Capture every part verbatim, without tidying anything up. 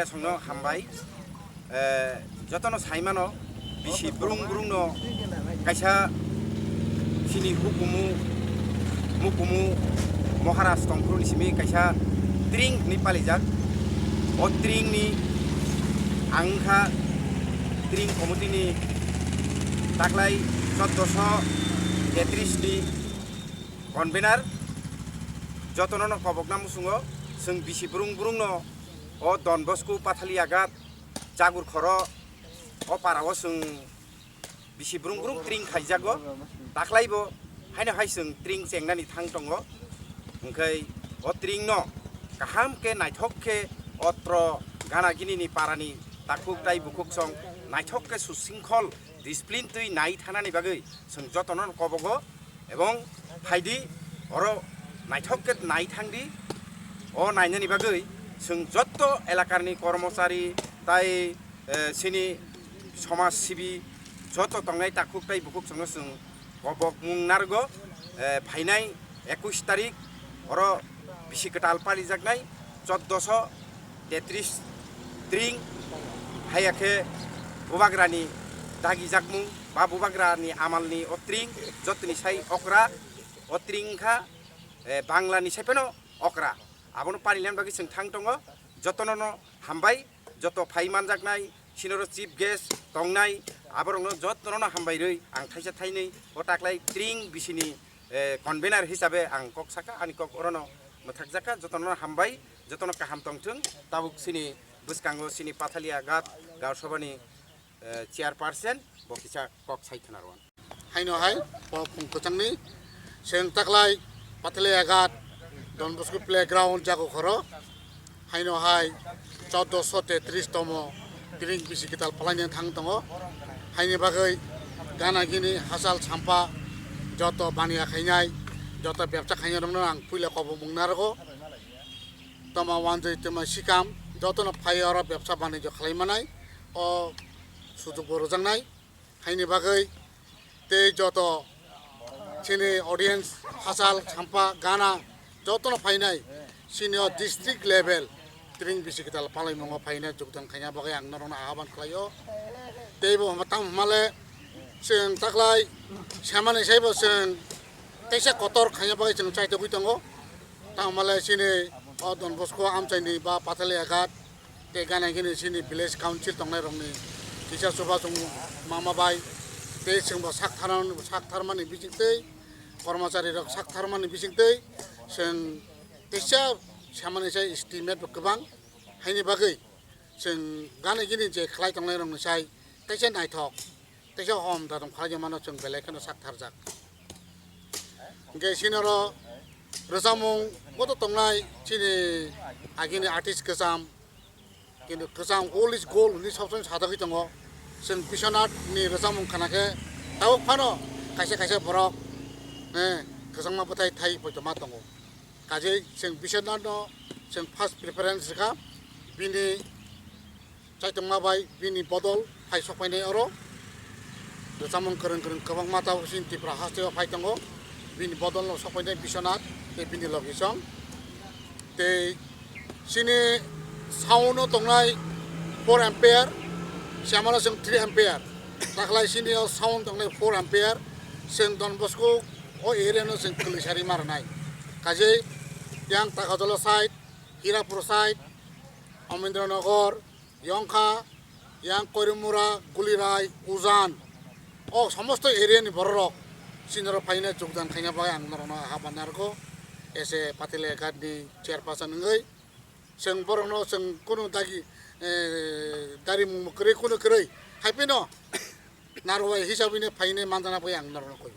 Songno hambai, eh, jotono saimano bisi brung brungno kaisa chini hukumu mukumu Maharaj tongphuru ni simi kaisa tring ni palijak. O tring ni ang wngkha tring committee ni taklai choddoso tetris ni convener. Jotono no kobokna musungo, chwng bisi brung brungno o Don Bosco Pathaliagat Jagur Khoro o para o chwng bisi brung brung tring khaijago. Taklaibo haino hai chwng tring chengnani thang tongo. Hwnkhe o tring no kaham khe naithok khe otro gana gini ni para ni takhuk tai bukhuk song naithok khe susingkhol discipline twi nai thanani bagwi chwng jotono no kobogo. Ebong phaidi oro naithok khe nai thangdi. O nainani bagwi chwng jotto elakarni kormochari tai, eh, chini somaj sibi jotto tongnai takhuk tai bukhuk chwngno chwng kobokmung narwgo, eh, phainai ekush tarik oro bisi kwtal palijaknai choddoso tetris tring, haiya khe bubagrani dagijakmung ba bubagrani amalni o tring jotoni sai okra, o tring wngkha, eh, Banglani sai phano okra. Abono parilan bagwi chwng thang tongo, jotono no hambai, joto phai manjaknai, sinoro chief guest tongnai, aborokno jotono no hambai rwi ang thaisa thainwi o taklai tring bisini, eh, convener hisabe ang kok saka, ani kok orono mwthakjakha, jotono no hambai, jotono kaham tongthwng, tabuk chini bwskango chini Pathaliagat Gaon Sabhani, eh, chairperson bo kisa kok sai khwnarwan. Haino hai o phung kwchangni chwng taklai Pathaliagat Don Bosco Playground Jagur Khoro. Haino hai choddoso tetris tomo tring bisi kwtal palaina thang tongo. Haini bagwi gana gini hachal champa joto baniya khainai, joto bebsa khainai rokno ang puila kobokmung narwgo. Toma wanjwi toma sikam jotono phai oro bebsa banijyo khlai manai o sujukbo rwjaknai. Haini bagwi tei joto chini audience hachal champa gana jotono phainai chini o district level tring bisi kwtal palaimungo phainai jogdan khaina bagwi ang norokno ahaban khlaio. Teibo tamo hwnmale chwng taklai semani saibo chwng teisa kotor khaina bagwi chwng chaitogwi tongo. Tamo hwnmale chini o Don Bosco amchaini ba Pathaliagat tei gana gini chini village council tongnai rokni kisa chubachu mama bai tei chwngbo sak tharmani, sak tharmani bisingtwi, kormochari rok sak tharmani bisingtwi chwng teisa samani sai estimate bo kwbang. Haini bagwi chwng gana gini je khlai tongnai rokni sai teisa naithok, teisa hom dadam khlai mano chwng belai kheno sak tharjak. Hwnkhe chini oro rwchapmung boto tongnai chini agini artist kwcham, kintu kwcham old is gold hinwi sob somoi sajagwi tongo. Chwng Biswanath ni rwchapmung khna khe tabuk phano kaisa kaisa borok, eh, kwchangma bwthai thai poito ma tongo. Kajei chwng Biswanath no chwng first preference rwkha, bini chaitokma bai bini bodol phai sokpainai oro. Rwchapmung kwrwng kwrwng kwbangma tabuk chini Tripura hasteo phai tongo. Bini bodol no sokpainai Biswanath tei bini logisong. Tei chini sound o tongnai four ampere, siamano chwng three ampere. Taklai chini o sound tongnai four ampere. Chwng Don Bosco o area no chwng kwlwi sari ma rwnai. Kajei yang Takajolo side, Hirapur side, Amendra Nagar, Yongkha, yang Koirimura, Gulirai, Ujan, o somosto area ni borok rok chini oro phaina jogdan khaina bagwi ang norokno ahaban narwgo, as a Pathaliagat ni chairperson wngwi. Chwng borokno chwng kunu dagi, eh, darimung kwrwi kunu kwrwi, hai phano narwai hisabwi no phainai manjana bagwi ang norokno koi.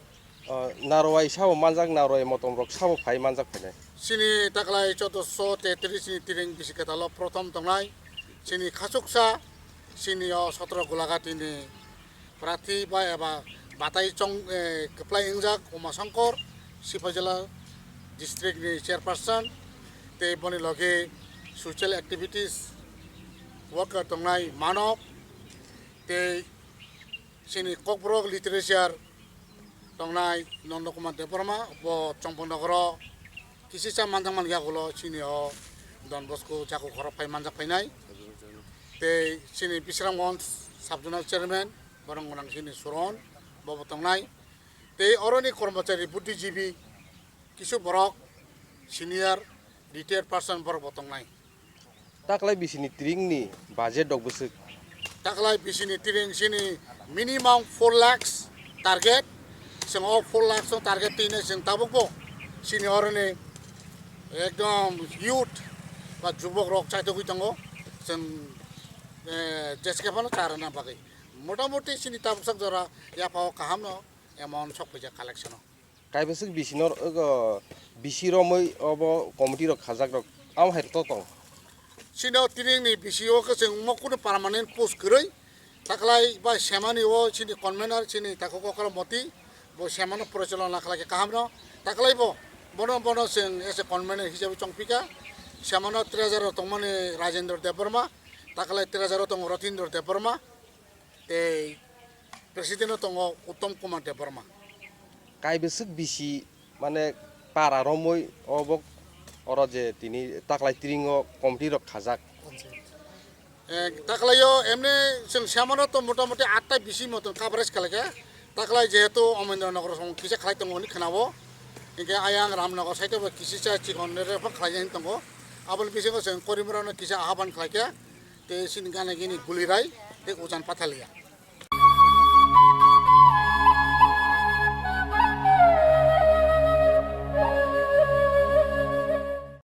O, narwai sabo manjak, narwai motom rok sabo phai manjak phainai. Chini taklai choddoso tetris ni tring bisi kwtalo prothom tongnai. Chini khachuksa, chini o sotro Gulagati ni prathi ba eba batai chong, eh, kwplai wngjak Uma Shankar, Sipahijala district ni chairperson, tei boni logi social activities worker tongnai Manok, tei chini Kokborok literature tongnai Nondo Kumar Debbarma, bo Chongpong Nogoro Kisi cha manjak man yagulo chini o Don Bosco jaku khoro phai manjak phainai. Tei chini Bisramganj sub zonal chairman borok gwnang chini Suron bo bo tongnai. Tei oroni kormochari buddhijibi kisu borok senior retired person borok bo tongnai. Taklai bisini tringni budget rok bwswk? Taklai bisini tring sini minimum four lakhs target. Chwng o four lakhs no target tine chwng tabuk bo sini oroni ekdom youth ba jubok rok chaitogwi tongo. Chwng, eh, jeske phano charwna bagwi motamoti sini tabuk sak jora yaphao kaham no amount sok phaijak collection o. Kaibaswk bisino, ogo, bisi romwi obo committee rok khajak rok, amo hai to tong. Sino tini ni bisi o khe chwng mo kuno permanent post kwrwi. Taklai bai semani o chini convener chini takhuko kala moti bo semano porichalona khlai khe kaham no. Taklai bo bono, bono chwng as a convener hisabe chongpika. Semano treasurer o tongmani Rajendra Debbarma, taklai treasurer o tongo Ratindra Debbarma. Tei president o tongo Uttom Kumar Debbarma. Kaibaswk bisi, mane, para romwi obo oro je tini taklai tring o committee rok khajak. Eh, taklai o emni chwng semano to motamoti atta bisi moton coverage khlaikha. Taklai jehetu Omendra Nagar song kisa khlai tongo hwnwi khwnao. Hinkhe ayang Ramnagar side o bo kisi cha chikon re phang khlai tongo. Aboni bisingo chwng Korimura no kisa ahaban khlaikha. Tei sini gana gini Gulirai tei Ujan Pathalia.